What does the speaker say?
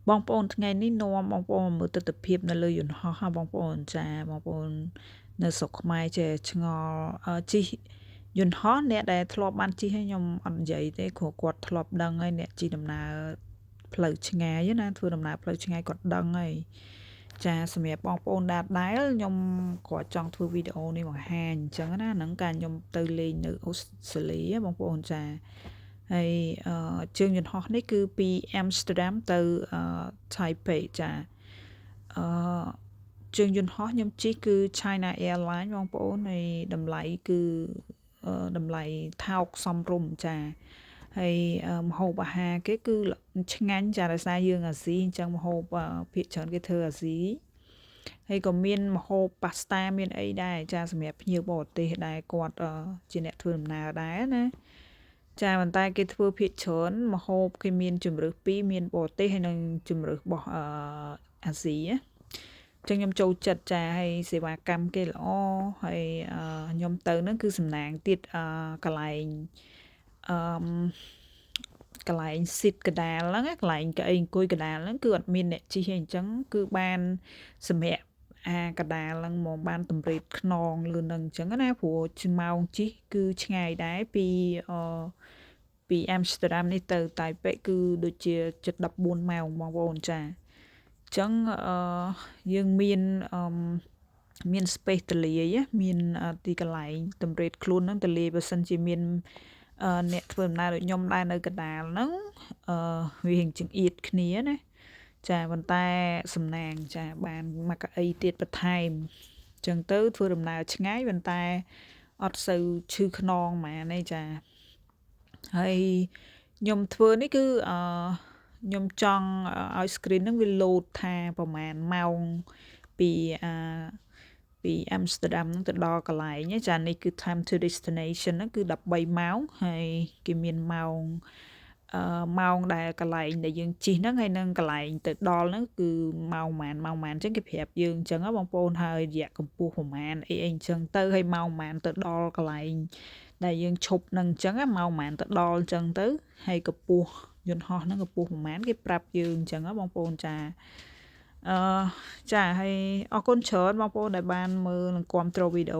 បងប្អូនថ្ងៃនេះនាំបងប្អូនមកមើលទស្សនភាពនៅលើយន្តហោះហ่ะបងប្អូនចាបងប្អូននៅស្រុកខ្មែរចេះឆ្ងល់ជិះយន្តហោះអ្នកដែលធ្លាប់បានជិះហើយខ្ញុំអត់និយាយទេព្រោះគាត់ធ្លាប់ដឹងហើយអ្នកជិះដំណើរផ្លូវឆ្ងាយណាធ្វើដំណើរផ្លូវឆ្ងាយគាត់ដឹងហើយចាសម្រាប់បងប្អូនដែលដែលខ្ញុំគាត់ចង់ធ្វើវីដេអូនេះបង្ហាញអញ្ចឹងណាហ្នឹងការខ្ញុំទៅលេងនៅអូស្ត្រាលីបងប្អូនចាហើយជើងយន្តហោះនេះគឺពី Amsterdam ទៅ Taipei ចាអឺជើងយន្តហោះខ្ញុំជិះគឺ China Airlines បងប្អូនហើយតម្លៃគឺតម្លៃថោកសមរម្យចាហើយម្ហូបអាហារគេគឺឆ្ងាញ់ចាដោយសារយើងអាស៊ីអញ្ចឹងម្ហូបភាគច្រើនគេធ្វើអាស៊ីហើយក៏មានម្ហូបប៉ាស្តាមានអីដែរចាសម្រាប់ភ្ញៀវបរទេសដែរគាត់ជាអ្នកធ្វើដំណើរដែរណាចាប៉ុន្តែគេធ្វើភាគច្រើនម្ហូបគេមានជំរើសពីរមានបរទេសហើយនិងជំរើសរបស់អាស៊ីណាចឹងខ្ញុំចូលចិត្តចាហើយសេវាកម្មគេល្អហើយខ្ញុំទៅហ្នឹងគឺសំណាងទៀតកន្លែងអឺកន្លែង seat កដាលហ្នឹងកន្លែងកៅអីអង្គុយកដាលហ្នឹងគឺអត់មានអ្នកជិះទេអញ្ចឹងគឺបានសម្រាប់អាកដាលហ្នឹងមកបានតម្រេតខ្នងលឿនហ្នឹងអញ្ចឹងណាព្រោះម៉ោងជិះគឺឆ្ងាយដែរពីអឺពី Amsterdam នេះទៅតៃប៉េគឺដូចជាជិត14ម៉ោងបងប្អូនចាអញ្ចឹងអឺយើងមានអឺមាន space ទលាយមានទីកន្លែងតម្រេតខ្លួនហ្នឹងទលាយបើសិនជាមានអ្នកធ្វើដំណើរដូចខ្ញុំដែរនៅកណ្ដាលហ្នឹងអឺវារៀងចង្អៀតគ្នាណាចាប៉ុន្តែសំណាងចាបានមកកៅអីទៀតបន្ថែមចឹងទៅធ្វើដំណើរឆ្ងាយប៉ុន្តែអត់សូវឈឺខ្នងហ្មងទេចាហើយខ្ញុំធ្វើនេះគឺអឺខ្ញុំចង់ឲ្យ screen ហ្នឹងវា load ថាប្រហែលម៉ោងពីអាពី Amsterdam ហ្នឹងទៅដល់កន្លែងចានេះគឺ time to destination ហ្នឹងគឺ13ម៉ោងហើយគេមានម៉ោងអឺម៉ោងដែលកន្លែងដែលយើងជិះហ្នឹងហើយនឹងកន្លែងទៅដល់ហ្នឹងគឺម៉ោងប៉ុន្មានម៉ោងប៉ុន្មានអញ្ចឹងគេប្រាប់យើងអញ្ចឹងបងប្អូនហើយរយៈកម្ពស់ប្រហែលអីអីអញ្ចឹងទៅហើយម៉ោងប៉ុន្មានទៅដល់កន្លែងដែលយើងឈប់នឹងអញ្ចឹងម៉ោងប៉ុន្មានទៅដល់អញ្ចឹងទៅហើយកម្ពស់យន្តហោះហ្នឹងកម្ពស់ប្រហែលគេប្រាប់យើងអញ្ចឹងបងប្អូនចាអឺចាហើយអរគុណច្រើនបងប្អូនដែលបានមើលនិងគាំទ្រវីដេអូ។